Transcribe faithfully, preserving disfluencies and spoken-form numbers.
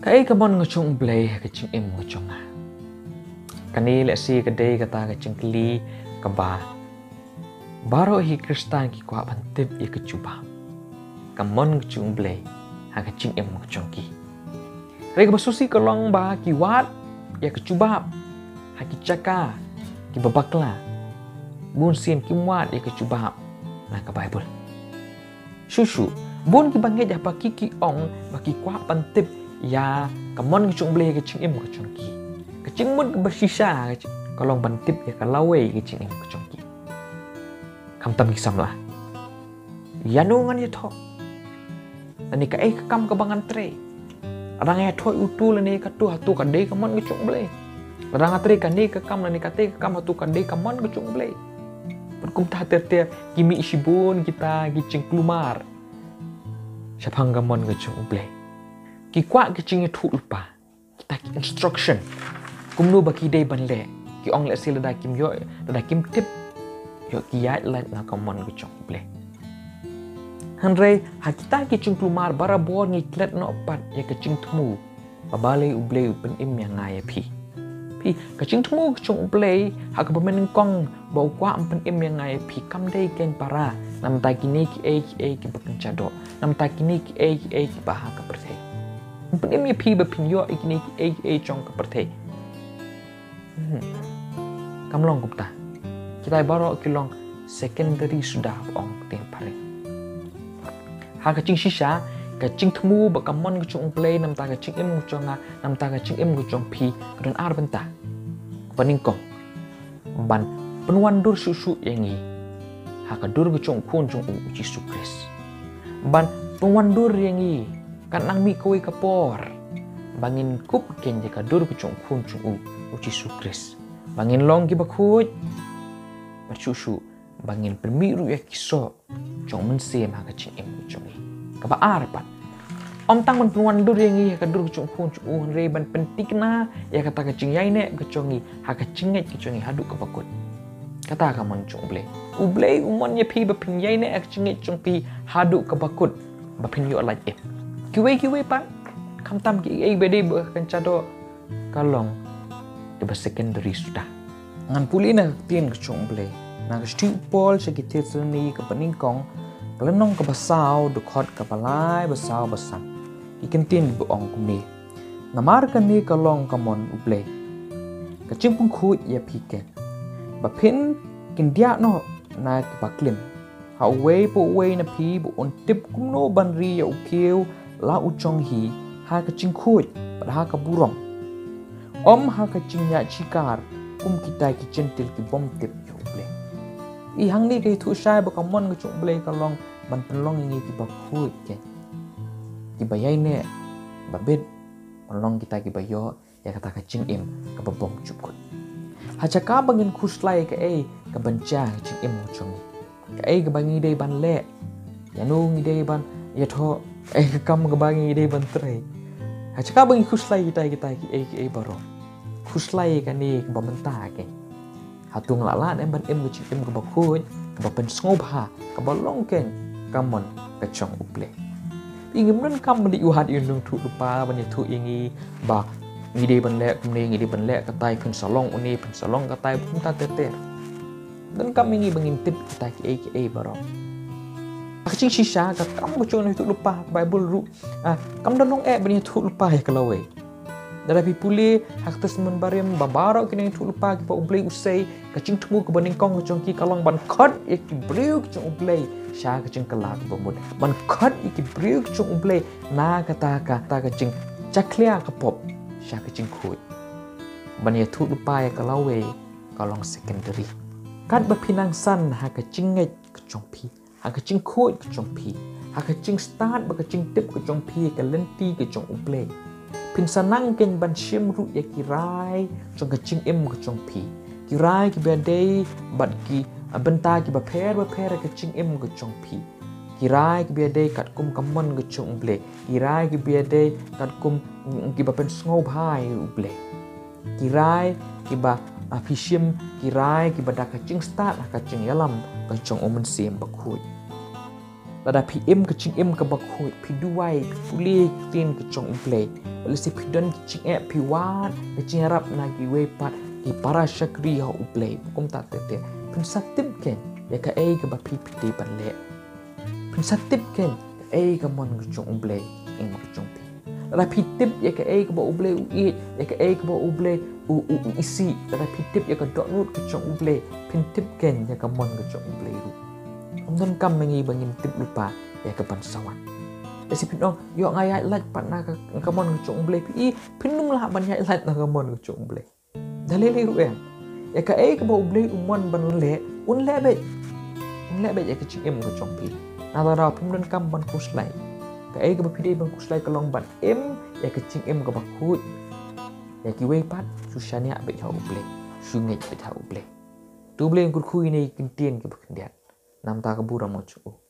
Kaei ka mon ka jong U Blei ha ka jingim ka jong nga? Kane lehse ka dei kata ka jingkylli kaba baroh hi Khristan ki kwah ban tip ïa ka jubab. Ka mon ka jong U Blei ha ka jingim ka jong ki. Hynrei kaba sngewsih ka long ba ki wad ïa ka jubab ha ki jaka kiba bakla. Bun sien kim wad ïa ka jubab na ka Baibl. Shuh shuh, bun kiba ngeit ha ba ki ki ong ba ki kwah ban tip ïa ka mon ka jong U Blei ha ka jingim ka jong ki. Ka jingmut kaba shisha ka long ban tip ïa ka lawei ka jingim ka jong ki. Khamtam ki samla, ïano ngan ïathoh? Lane kaei ka kam kaba ngan trei? Lada nga ïathoh ïa utu lane kato, hato ka dei ka mon ka jong U Blei? Lada nga trei kane ka kam lane katei ka kam, hato ka dei ka mon ka jong U Blei? Bad kumta ter ter ki mih shibun kita ki jingkulmar shaphang ka mon ka jong U Blei. Ki kwah ki jingïathuhlypa, kita ki instruction, kumno ba ki dei ban leh. Ki ong lehse lada kim ïoh, lada kim tip, ïoh ki ïaid lait na ka mon ka jong U Blei. Hynrei ha kita ki jingkulmar barabor ngi klet noh pat ïa ka jingthmu ba balei U Blei u pynim ïa nga ïa phi. Phi, ka jingthmu ka jong U Blei ha kaba mynnyngkong ba u kwah ban pynim ïa nga ïa phi kam dei keiñ para na bynta kine kiei kiei kiba kynja doh, na bynta kine kiei kiei kiba ha ka pyrthei. Un pynim ïa phi ba phin ïoh ïa kine kiei kiei jong ka pyrthei. Hmm. Kam long kumta. Kitai baroh ki long secondary suda, ba ong ktien phareng. Ha ka jingshisha, ka jingthmu ba ka mon ka jong U Blei na bynta ka jingim ka jong nga, na bynta ka jingim ka jong phi, ka don ar bynta. Kaba nyngkong, ban pynwandur shuh shuh ïa ngi ha ka dur ka jong U Khun jong u, U Jisu Khrist. Ban pynwandur ïa ngi kat nang mih kawei ka por ba ngin kup keiñ ïa ka dur ka jong U Khun jong u, U Jisu Khrist. Ba ngin long kiba khuid, bad shuh shuh ba ngin pynmih ruh ïa ki soh jong U Mynsiem ha ka jingim ka jong ngi. Kaba ar pat, ym tang ban pynwandur ïa ngi ha ka dur ka jong U Khun jong u, hynrei ban pynthikna ïa kata ka jingïaineh ka jong ngi ha ka jingngeit ka jong ngi haduh kaba kut. Kata ka mon jong U Blei. U Blei u mon ïa phi ba phin ïaineh ha ka jingngeit jong phi haduh kaba kut, ba phin ïoh lait im. Kiwei kiwei pat, khamtam kiei ba dei ba kynja doh, ka long kaba secondary suda. Ngan pule na ka ktien ka jong U Blei, na ka shithi u Paul sha ki Thessaloni kaba nyngkong, ka lynnong kaba saw, dkhot kaba lai, ba saw, ba san. Ki kyntien ba ong kumne: Namar kane ka long ka mon U Blei, ka jingpynkhuid ïa phi keiñ, ba phin kyndiah noh na kiba klim ha uwei pa uwei na phi, ba un tip kumno ban ri ïa u khiew la u jong hi ha ka jingkhuid bad ha ka burom, ym ha ka jingïaid shikar kum kita ki Jentil ki bym tip ïa U Blei. I hangne ka ïathuh shai ba ka mon ka jong U Blei ka long ban pynlong ïa ngi kiba khuid keiñ, kiba ïaineh ba bit, ban long kita kiba ïoh ïa kata ka jingim kaba bym jukut. Ha jaka ba ngin khuslai kaei kaban jia ha ka jingim ka jong ngi, kaei kaba ngi dei ban leh, ïano ngi dei ban ïathoh, kaei ka kam kaba ngi dei ban trei, ha jaka ba ngi khuslai kitai kitai kiei kiei baroh, khuslai kane kaba mynta keiñ. Hato nga la lah ne em ban im ka jingim kaba khuid, kaba pynsngewbha, kaba long keiñ ka mon ka jong U Blei? Ïa, ngim donkam ban ïa u hat ïa u nongïathuhlypa ban ïathuh ïa ngi ba ngi dei ban leh kumne, ngi dei ban leh katai, phin sa long une, phin sa long katai, kumta ter ter. Donkam ïa ngi ba ngin tip kita kiei kiei baroh. Ka jingshisha, ka kam ka jong u nongïathuhlypa, ka Baibl ruh, ah, kam da long eh ban ïathuhlypa ïa ka lawei. Lada phi pule ha ka Testament Barim, ba baroh ki nongïathuhlypa kiba U Blei u sei, ka jingthmu kaba nyngkong ka jong ki ka long ban khot ïa ki briew ki jong U Blei sha ka jingkylla kaba mut, ban khot ïa ki briew ki jong U Blei na kata ka, kata ka jingjakhlia ka pop sha ka jingkhuid. Ban ïathuhlypa ïa ka lawei ka long secondary. Katba phi nang san ha ka jingngeit ka jong phi, ha ka jingkhuid ka jong phi, ha ka jingstad bad ka jingtip ka jong phi ïa ka lynti ka jong U Blei, phin sa nang keiñ ban shim ruh ïa ki rai jong ka jingim ka jong phi, ki rai kiba dei bad ki, ah, bynta kiba pher bapher ha ka jingim ka jong phi, ki rai kiba dei katkum ka mon ka jong U Blei, ki rai kiba dei katkum, mm, kiba pynsngewbha ïa U Blei. Ki rai kiba, ah, phi shim, ki rai kiba da ka jingstad ha ka jingïalam ka jong U Mynsiem Bakhuid. Lada phi im ka jingim kaba khuid, phi duwai, phi pule ktien ka jong U Blei, bad lehse phi don ki jingeh, phi wad ka jingïarap na kiwei pat ki para shakri ha U Blei, kumta te te, phin sa tip kein ïa kaei kaba phi phi dei ban leh. Phin sa tip kein kaei ka mon ka jong U Blei ha ka jingim ka jong phi. Lada phi tip ïa kaei kaba U Blei u ïeit, ïa kaei kaba U Blei u, u, u isih, lada phi tip ïa ka dohnud ka jong U Blei, phin tip kein ïa ka mon ka jong U Blei ruh. Ym donkam ma ngi ba ngin tip lypa ïa kaban sa wan. Lehse phin ong, ïoh nga ïaid lait pat na ka, ka mon ka jong U Blei, phi i, phin ym lah ban ïaid lait na ka mon ka jong U Blei. Da lei lei ruh em. Ïa kaei kaba U Blei u mon ban leh, un leh beit. Un leh beit ïa ka jingim ka jong phi. Nangta phim donkam ban khuslai. Kaei kaba phi dei ban khuslai ka long ban im ïa ka jingim kaba khuid. Ïa kiwei pat, shu shaniah beit ha U Blei, shu ngeit beit ha U Blei. To U Blei un kyrkhu ïa kine ki ktien kiba khyndiat. Namar ka burom ka jong u.